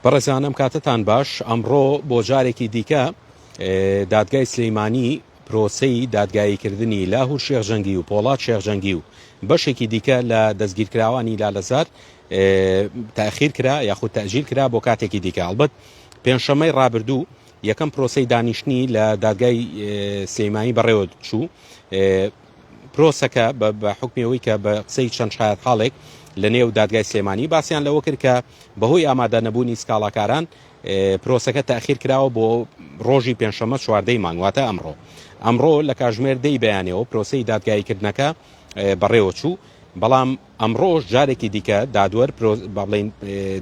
بەڕێزان ئەم کاتەتان باش ئەمڕۆ بۆ جارێکی دیکە دادگای سلیمانی پرۆسەی دادگاییکردنی لاهور شێخ جەنگی و پۆڵاد شێخ جەنگی و بەشێکی دیکە لە دەستگیرکراوانی لالەزار تاخیر کرا یاخود تەجیل کرا بۆ کاتێکی دیکە ئەڵبەت پێنجشەممەی ڕابردوو یەکەم پرۆسەی دانیشتنی لە دادگای سلیمانی بەڕێوە چوو پرۆسەکە بە حکمی ئەوەی کە بە قسەی چەند شایەتحاڵێک لە نێو دادگای سلێمانی باسیان لەوە کرد کە بەهۆی ئامادە نەبوونی سکاڵاکاران پرۆسەکە تاخیر کراوە بۆ ڕۆژی پێنجشەممە چواردەی مانگ واتە ئەمڕۆ ئەمڕۆ لە کاژمێر دەی بەیانەوە پرۆسەی دادگاییکردنەکە بەڕێوە چوو بەڵام ئەمڕۆش جارێکی دیکە دادوەر با بڵێین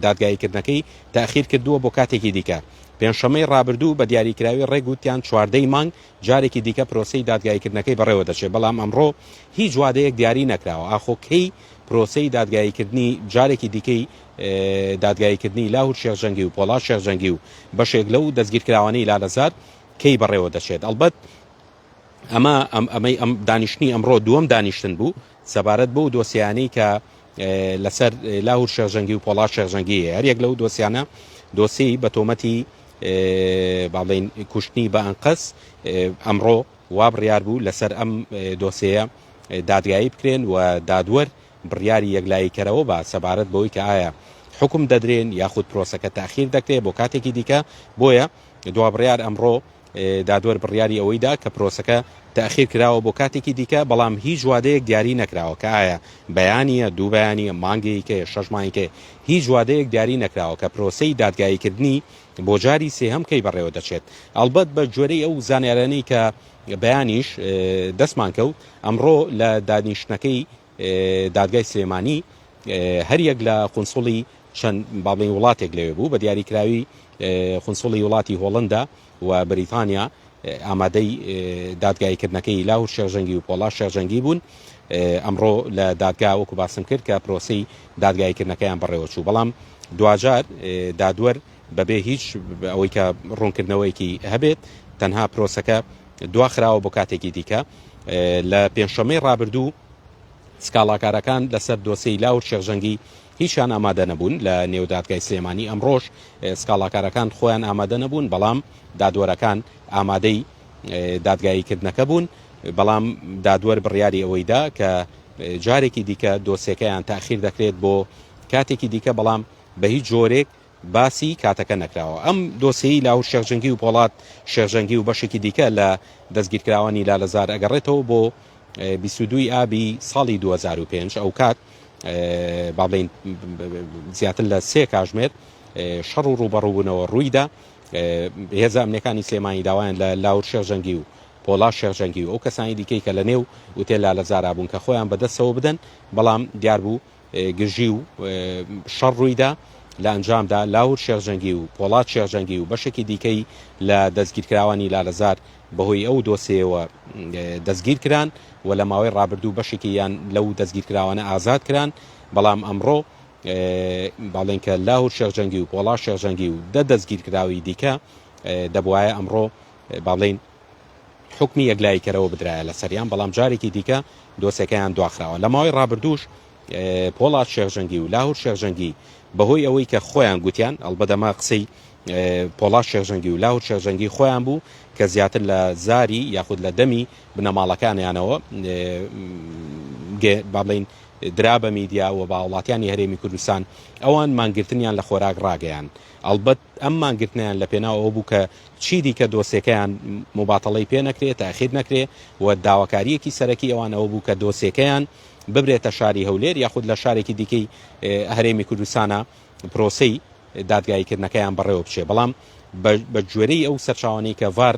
دادگاییکردنەکەی تاخیر کردووە بۆ کاتێکی دیکە پێنجشەممەی ڕابردوو بە دیاریکراوی ڕێک وتیان چواردەی مانگ جارێکی دیکە پرۆسەی دادگاییکردنەکەی بەڕێوە دەچێت، بەڵام ئەمڕۆ هیچ وادەیەک دیاری نەکراوە ئاخۆ کەی پرۆسەی دادگاییکردنی جارێکی دیکەی دادگاییکردنی لاهور شێخ جەنگی و پۆڵاد شێخ جەنگی و بەشێک لەو دەستگیرکراوانەی لالەزار کەی بەڕێوە دەچێت. ئەڵبەت ئەمە ئەمەی ئەم دانیشتنی ئەمڕۆ دووەم دانیشتن بوو سەبارەت بەو دۆسیانەی کە لەسەر لاهور شێخ جەنگی و پۆڵاد شێخ جەنگی هەیە. هەریەک لەو دۆسیانە دۆسیەی بە تۆمەتی با بڵێین کوشتنی بە ئەنقەست ئەمڕۆ وا بڕیار بوو لەسەر ئەم دۆسێیە دادگایی بکرێن و دادوەر بڕیاری یەکلاییکەرەوە با سەبارەت بەوەی کە ئایا حوکم دەدرێن یاخود پرۆسەکە تاخیر دەکرێت بۆ کاتێکی دیکە بۆیە دوا بڕیار ئەمڕۆ دادوەر بڕیاری ئەوەی دا کە پرۆسەکە تەئخیر کراوە بۆ کاتێکی دیکە، بەڵام هیچ وادەیەک دیاری نەکراوە کە ئایا بەیانییە، دوو بەیانییە، مانگێکەیە، شەش مانگێکەیە، هیچ وادەیەک دیاری نەکراوە کە پرۆسەی دادگاییکردنی بۆ جاری سێهەم کەی بەڕێوە دەچێت. ئەڵبەت بە گوێرەی ئەو زانیارانەی کە بەیانیش دەستمان کەوت، ئەمڕۆ لە دانیشتنەکەی دادگای سلێمانی هەریەک لە قونسوڵی چەند با بڵێین وڵاتێک لەوێ بوو بە دیاریکراوی قونسوڵی وڵاتی هۆڵندا و بەریتانیا ئامادەی دادگاییکردنەکەی لاهور شێخ جەنگی و پۆڵا شێخ جەنگی بوون ئەمڕۆ لە دادگا وەکو باسم کرد کە پرۆسەی دادگاییکردنەکەیان بەڕێوەچوو بەڵام دواجار دادوەر بەبێ هیچ ئەوەی کە ڕوونکردنەوەیەکی هەبێت تەنها پرۆسەکە دواخراوە بۆ کاتێکی دیکە لە پێنجشەممەی ڕابردوو سکاڵاکارەکان لەسەر دۆسێی لاهور شێخ جەنگی هیچیان ئامادە نەبوون لە نێو دادگای سلێمانی ئەمڕۆش سکاڵاکارەکان خۆیان ئامادە نەبوون بەڵام دادوەرەکان ئامادەی دادگاییکردنەکە بوون بەڵام دادوەر بڕیاری ئەوەی دا کە جارێکی دیکە دۆسێکەیان تاخیر دەکرێت بۆ کاتێکی دیکە بەڵام بە هیچ جۆرێک باسی کاتەکە نەکراوە. ئەم دۆسێی لاهور شێخ جەنگی و پۆڵاد شێخ جەنگی و بەشێکی دیکە لە دەستگیرکراوانی لالەزار ئەگەڕێتەوە بۆ 22 ی ئابی ساڵی 2005 ئەوکات با بڵێین زیاتر لە سێ کاژمێر شەڕ و ڕووبەڕووبوونەوە ڕوویدا هێزە ئەمنیەکانی سلێمانی داوایان لە لاهور شێخ جەنگی و پۆڵا شێخ جەنگی و ئەو کەسانی دیکەی کە لە نێو ئوتێل لالەزارا بوون کە خۆیان بەدەستەوە بدەن بەڵام دیار بوو گرژی و شەڕ ڕوویدا، لە ئەنجامدا لاهور شێخ جەنگی و پۆڵاد شێخ جەنگی و بەشێکی دیکەی لە دەستگیرکراوانی لالەزار بەهۆی ئەو دۆسێیەوە دەستگیرکران و لە ماوەی ڕابردوو بەشێکیان لەو دەستگیرکراوانە ئازاد کران، بەڵام ئەمڕۆ باڵێن کە لاهور شێخ جەنگی و پۆڵاد شێخ جەنگی و دە دەستگیرکراوی دیکە دەبوایە ئەمڕۆ باڵێن حوکمی یەکلاییکەرەوە بدرایە لەسەریان، بەڵام جارێکی دیکە دۆسێکەیان دواخراوە. لە ماوەی ڕابردووش پۆڵاد شێخ جەنگی و لاهور شێخ جەنگی بەهۆی ئەوەی کە خۆیان گوتیان، ئەڵبەت ئەمە قسەی پۆڵاد شێخ جەنگی و لاهور شێخ جەنگی خۆیان بوو کە زیاتر لە زاری یاخود لە دەمی بنەماڵەکانیانەوە با بڵێین درا بە میدیا و بە هاوڵاتیانی هەرێمی کوردستان، ئەوان مانگرتنیان لە خۆراک ڕاگەیاند. ئەڵبەت ئەم مانگرتنەیان لە پێناو ئەوە بوو کە چیدیکە دۆسێکەیان موباتەڵەی پێ نەکرێ، تاخیر نەکرێ و داواکارییەکی سەرەکی ئەوان ئەوە بوو کە دۆسێکەیان ببرێتە شاری هەولێر یاخود لە شارێکی دیکەی هەرێمی کوردستانا پرۆسەی دادگاییکردنەکەیان بەڕێوە بچێ. بەڵام بە گوێرەی ئەو سەرچاوانەی کە ڤار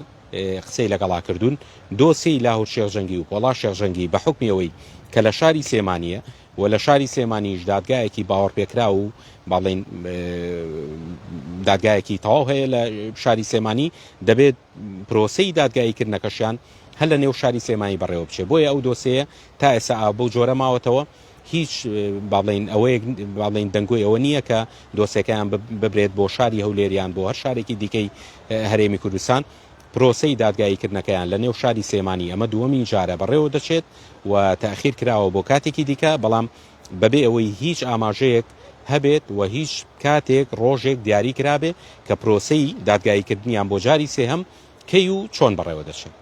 قسەی لەگەڵا کردوون، دۆسێی لاهور شێخ جەنگی و پۆڵا شێخ جەنگی بە حوکمی ئەوەی کە لە شاری سلێمانییە و لە شاری سلێمانیش دادگایەکی باوەڕپێکراو و با بڵێین دادگایەکی تەواو هەیە لە شاری سلێمانی دەبێت پرۆسەی دادگاییکردنەکەشیان هەر لە نێو شاری سلێمانی بەڕێوە بچێت بۆیە ئەو دۆسێیە تا ئێستا ئا بەو جۆرە ماوەتەوە هیچ با بڵێین ئەوەیەک با بڵێین دەنگۆی ئەوە نییە کە دۆسێکەیان ببرێت بۆ شاری هەولێر یان بۆ هەر شارێکی دیکەی هەرێمی کوردستان پرۆسەی دادگاییکردنەکەیان لە نێو شاری سلێمانی ئەمە دووەمین جارە بەڕێوە دەچێت و تاخیر کراوە بۆ کاتێکی دیکە، بەڵام بەبێ ئەوەی هیچ ئاماژەیەک هەبێت و هیچ کاتێک ڕۆژێک دیاری کرابێ کە پرۆسەی دادگاییکردنیان بۆ جاری سێهەم کەی و چۆن بەڕێوە دەچێت.